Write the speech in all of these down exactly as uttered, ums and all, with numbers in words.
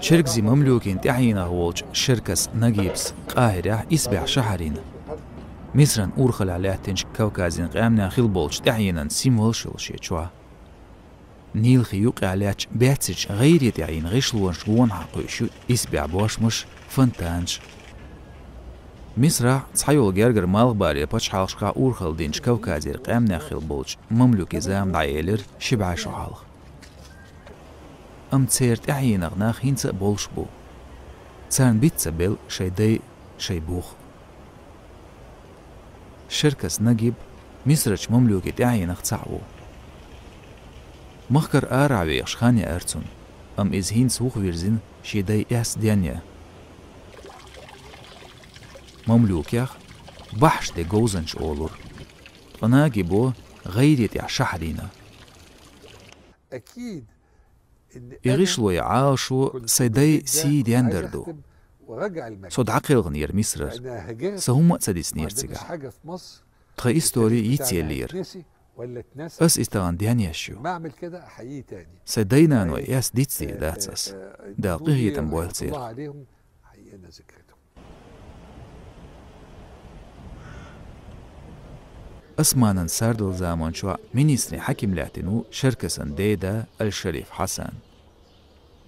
Чергзи мамлюкийн тӀаьхьенах волчу Шеркас Нагибс Къахьирехь исбаьхьа шахьар йина. Мисран урхаллехь лаьттинчу Кавказан къаьмнех хилла болчу тӀаьхьенан символаш йолу шен чохь. Нилхи юккъехь лаьттачу баьццарчу гӀайре тӀехь йина гӀишлонаш гонахьа кхуьуш ю исбаьхьа бошмаш, фонтанаш. Мисрахь цхьайолу гергара малхбалера пачхьалкхашкахь урхалла динчу Кавказера къаьмнех хилла болчу мамлюкийн зама дӀаэлира ши бӀе шо хьалха. Амма церан тӀаьхьенах нах хӀинца а болуш бу. Царна биц ца белла шайн дай, шайн бух. Шеркас Нагиб Мисрачу мамлюкийн тӀаьхьенах цхьаъ ву. Махкара арахь вехаш хан яра цунна, амма иза хӀинца вухавирзина шен дай эс денъян. Мамлюкех бахьаш де говзанча олура. Ткъа Нагибо гӀайре тӀехь шахьар йина. И гӀишло я Ӏалашо сайн дай сий дендар ду. Со дӀакхелхинера Мисрара. Сан хӀумма а ца дицнера цигахь. Тхан истори йицъеллера. Ас иза тахана денъеш ю. Сайн дай-наной эс дицдийр дац ас. Дала къинхетам бойла церан. Османан сардалла заманчохь министрийн хьаькам лаьттина ву Шеркасан деда Аль-Шариф Хьасан.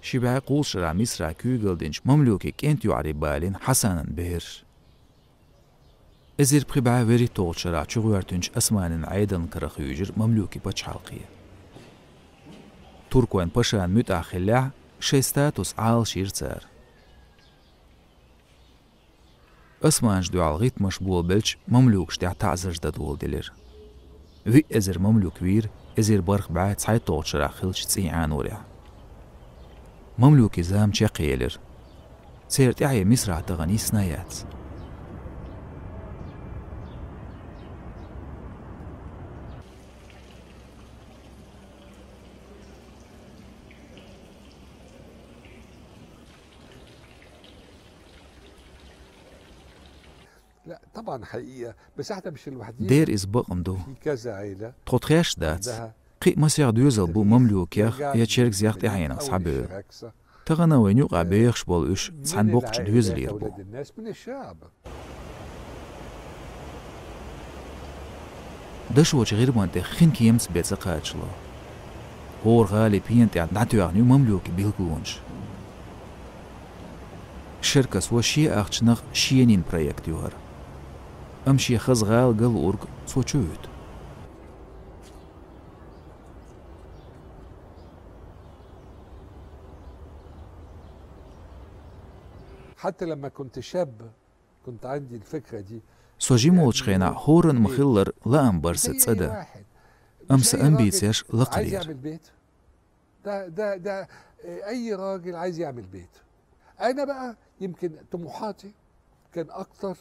Ши бӀе кхузткъа шарахь Мисрахь куьйгалла динчу мамлюкийн кӀентан йоӀарий балийна Хьасанан бераш. Эзар пхи бӀе вуьрхӀитталгӀачу шарахь чугӀоьртинчу Османан Ӏедална кара хуьйжира мамлюкийн пачхьалкхе. Туркойн пашан муьтӀахь хиллехь, шайн статус Ӏалашйира цара. Османашна дуьхьал гӀиттамаш болабелча, мамлюкашна тӀехь таӀзарш дан доладелира. Виъ эзар мамлюк вийра эзар бархӀ бӀе цхьайтталгӀачу шарахь хиллачу цӀий Ӏанорехь. Мамлюкийн зама чекхъелира. Церан тӀаьхье Мисрахь тахана йисна а яц. Дера иза бакъ ма ду. Тхо тхаьш дац. Кхин а масех доьзал бу мамлюкех я чергазех тӀаьхьенах схьабевлла. Тахана вайна юкъахь бехаш болу уьш цхьана боккхачу доьзалера бу. Дашочу гӀирман тӀе хин кеманца бен ца кхачало. ХӀора гӀали пена тӀехь дӀатоьхна ю мамлюкийн билгалонаш. Шеркасо шен ахчанах шена йина проект ю хӀара. Амма шен хаза гӀала ган луург цо чу вуьту. حتى لما كنت شاب كنت عندي الفكرة دي. Со жима волчу хенахь хӀоранна ма-хиллара лаам бара сан цӀа дан. Амма сан амбицеш лакхара яра. ده ده ده أي راجل عايز يعمل بيت. أنا بقى يمكن طموحاتي كان أكتر